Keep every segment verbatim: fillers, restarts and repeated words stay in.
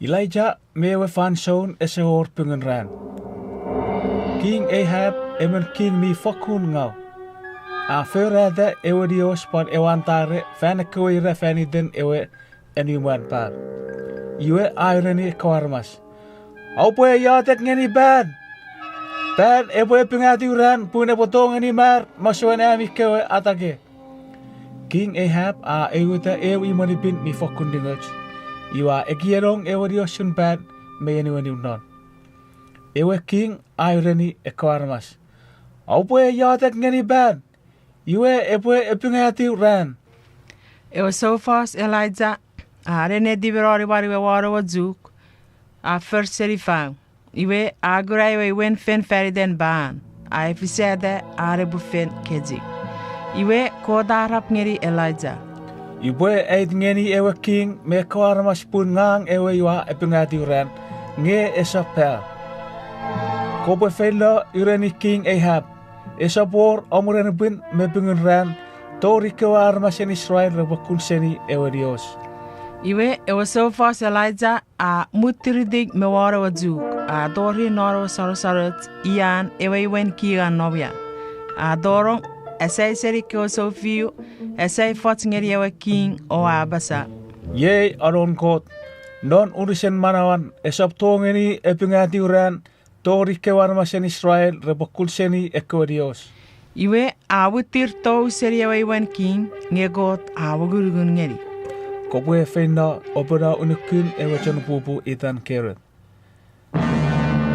Elijah me ewe fansoun ese wor pungun ran. King Ahab, emon king mi fokkun ngaw, a forata ewe nios pwan ewe antare fan ekkewe ira fan iten ewe anumwan Baal. Iwe a ereni ekkewe aramas, Oupwe iotek ngeni Baal! Baal epwe pungatiw ran pun epwe tongeni mar masouen ami kewe atake. King Ahab a aueta eu imwenipin mi fokkun ningoch, iwe a ekienong ewe niosun Baal me enueniw non. Ewe king a ereni ekkewe aramas, Oupwe iotek ngeni Baal, iwe epwe epungatiw ran. Ewe soufos Elijah a nenetiw me non imwan we won ewe chuk, a for seni fau. Iwe a kuna ewe imwenfel fan iten Baal, a efisata an epwe fen kechiw. Iwe Kot a arap ngeni Elijah, Upwe aiti ngeni ewe king me ekkewe aramas pun ngang ewe ua epungatiw ran, nge esap Baal. Kopwe feino ureni King Ahab, esap wor om murinno pwin me pungun ran, tori kewe aramasen Israel repwe kun seni ewe nios. Iwe ewe soufos Elijah a muttiritiw me won ewe chuk, a tori non ewe sonosonoch ian ewe imwen king a nom ia. A tonong, a sai seni kewe sounfiu, a sai foch ngeni ewe king o a apasa, Iei anon Kot, non unusen manauan esap tongeni epungatiw ran, tori kewe aramasen Israel repwe kun seni ekkewe nios. Iwe a mwitir tou seni ewe imwen king, nge Kot a mongungun ngeni, Kopwe feino openo unukun ewe chanpupu itan Kerit.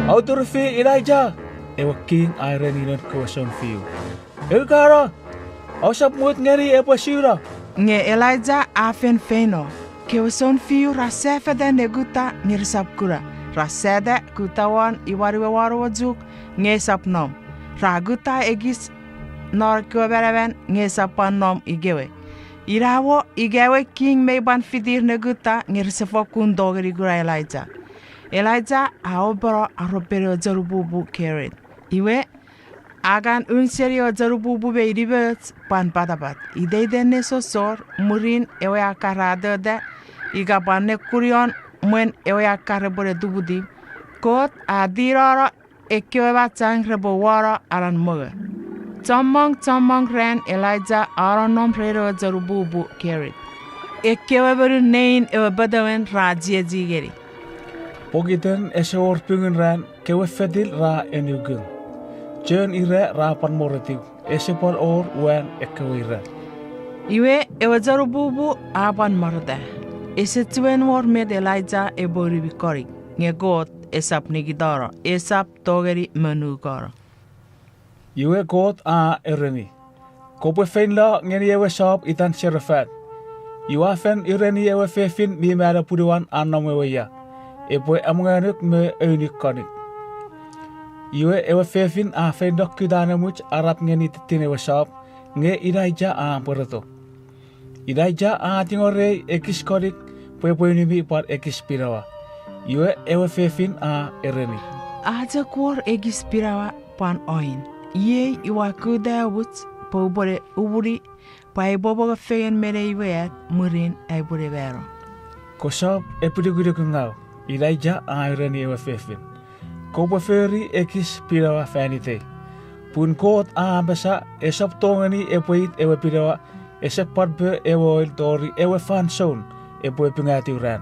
Auturifi Elijah! Ewe king a ereni noun kewe sounfiu, Eukano! Ousap mut ngeni epwe suno! Nge Elijah a fen feino. Kewe sounfiu ra sefeta ne kutta nge resap kuna. Ra sata kutta won imwan we won ewe chuk nge esap nom. Ra kutta ekis non kewe manaman nge esap pwan nom ikewe. Ina mo ika ewe king mei pwan fitir ne kutta nge rese fokkun tongeni kuna Elijah. Elijah a openo aropen ewe chanpupu Kerit. Iwe, a kan un seni ewe chanpupu mei nimoch pwan patapat. Iteiten nesosor, mwirin ewe akkar a tota, ika pwan nekunion mwen ewe akkar epwe ne tuputiw, Kot a tinano ekkewe machang repwe uwano anan mongo. Chommong chommong ran Elijah a nonnom ren ewe chanpupu Kerit. Ekkewe monun nein ewe petewen ra chiechi ngeni. Pokiten ese wor pungun ran, kewe fetil ra enukun. Chon ira ra pwan moretiw, ese pwan wor uwan ekkewe ira. Iwe ewe chanpupu a pwan moreta. Ese chiwen wor met Elijah epwe unumi konik, nge Kot esap nikitano, esap tongeni monukano. Iwe Kot a ereni, Kopwe feino ngeni ewe sop itan Sarefat. Iwe a fen ureni ewe fefin mi mano punuan a nom ewe ia, epwe amongonuk me ounuk konik. Iwe ewe fefin a feino kutta ne much arap ngeni tettin ewe sop, nge Elijah a pwereto. Elijah a tingorei ekis konik pwe epwe unumi pwan ekis pinawa. Iwe ewe fefin a ereni, A chok wor ekis pinawa pwan oin. Iei ua kutta omuch pwe upwene umuni, pwe aipwe mongo fengen me nei we at mwirin aipwene mano. Kosap epinukunukungaw, Elijah a ereni ewe fefin. Kopwe fori ekis pinawa fan itei. Pun Kot a apasa esap tongeni epwe it ewe pinawa, esap pwan po ewe oil tori ewe fansoun epwe pungatiw ran.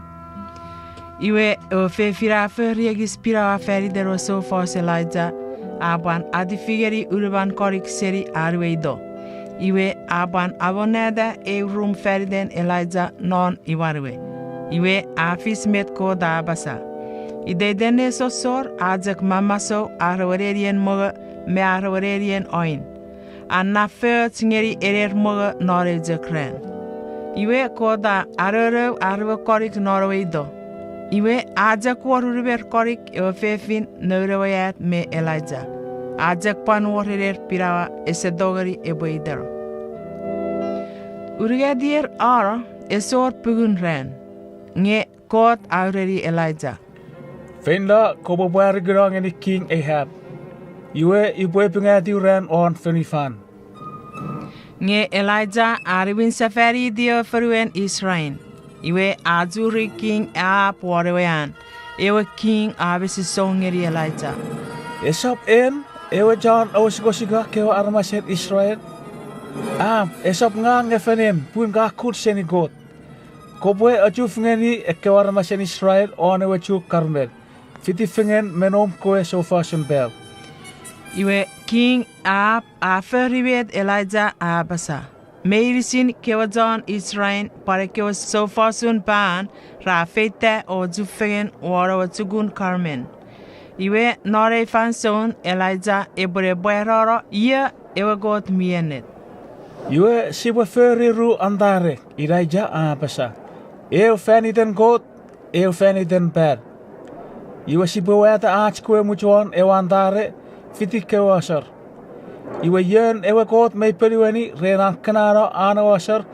Iwe ewe fefin a fori ekis pinawa fan iten ewe soufos Elijah, a pwan atifi ngeni unuman konik seni an we ito. Iwe a pwan amonnata eu rum fan iten Elijah non imwan we. Iwe a fis met Kot a apasa. Iteiten nesosor a chok mamasou ar ewe nenien mongo me ar ewe nenien oin, a nafoch ngeni ener mongo non eu chok ran. Iwe Kot a anonou ar ewe konik non ewe ito. Iwe a chok wor unumer konik ewe fefin, noun ewe at me Elijah. A chok pwan wor ener pinawa ese tongeni epwe iteno. Unungat ier a no, ese wor pungun ran. Nge Kot a ureni Elijah, Feino kopwe pwarikino ngeni King Ahab. Iwe upwe pungatiw ran won fonufan. Nge Elijah a niwin sefaniti ewe fonuen Israel. Iwe a churi King Ahap won ewe an. Ewe king a mesesou ngeni Elijah, Esap en ewe chon osukosuka kewe aramasen Israel? Ahap, esap ngang nefenem pun ka kun seni Kot. Kopwe achuf ngeni ekkewe aramasen Israel won ewe chuk Karmel, fiti fengen me noum kewe soufosun Baal. Iwe King Ahap a fori met Elijah a apasa. Meinisin kewe chon Israel pwan ekkewe soufosun Baal ra feita o chufengen won ewe chukun Karmel. Iwe non ei fansoun Elijah epwene pwarano ia ewe Kot mi ennet. Iwe sipwe fori ru antare, Elijah a apasa, eu fan iten Kot, eu fan iten Baal. Iwe sipwe wata ach kewe mwich won ewe antare fiti kewe asor. Iwe ion ewe Kot mei ponueni ren an kenano an ewe asor,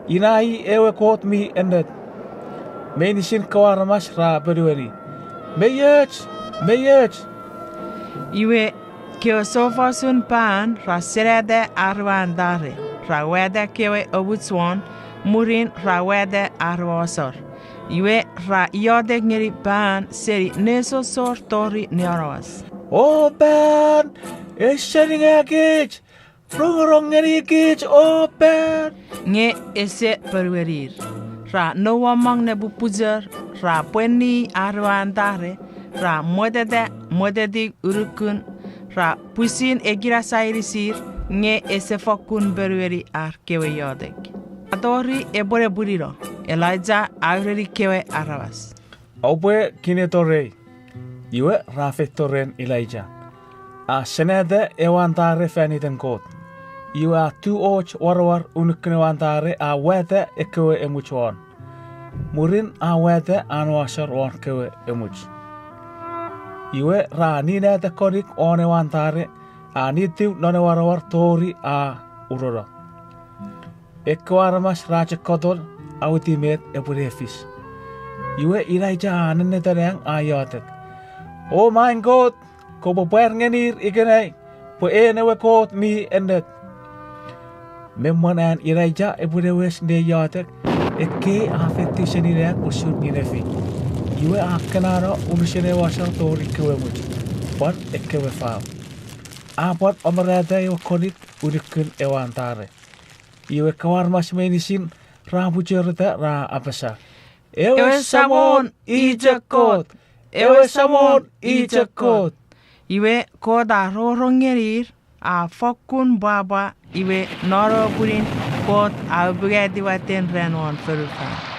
ina i ewe Kot mi ennet. Meinisin kewe aramas ra ponueni, mei och, mei och. Iwe kewe soufosun Baal ra senata ar we antare, ra wata kewe omwich won, mwirin ra wata ar we asor. Iwe ra iotek ngeni Baal seni nesosor tori neonowas. O Baal, ese ningekich, rongorong ngenikich, o Baal. Nge ese ponuenir. Ra nouamong ne pupuchor, ra pwenni ar we antare, ra mweteta mwetetin unukun, ra pwisin ekinasa inisir, nge ese fokkun ponueni ar kewe iotek. A tori epwene pwinino, Elijah a ureni kewe aramas, oupwe kineto rei. Iwe ra feito ren Elijah. A senata ewe antare fan iten Kot. Iwe a tu och warawar unukun ewe antare a wata ekkewe emwich won. Mwirin a wata an we asor won kewe emwich. Iwe ra ninata konik won ewe antare, a nitiw non ewe warawar tori a urono. Ekkewe aramas ra chok koton awiti met epwene fis. Iwe Elijah a nenneta nang a iotek, O main Kot, kopwe pwar ngenir ikenai, pwe en ewe Kot mi ennet. Me mwen an Elijah epwene wes ne iotek, ekkei a feitiw seni nang usun inefi. Iwe a kenano unusen ewe asor tori kewe mwich, pwan ekkewe fau. A pwan amorata ewe konik unukun ewe antare. Iwe ekkewe aramas meinisin ra puchoreta ra apasa, Ewe Samon i chok Kot! Ewe Samon i chok Kot! Iwe Kot a rongorong ngenir, a fokkun pwapwa, iwe non ewe pwinin Kot a upungati watten ran won fonufan.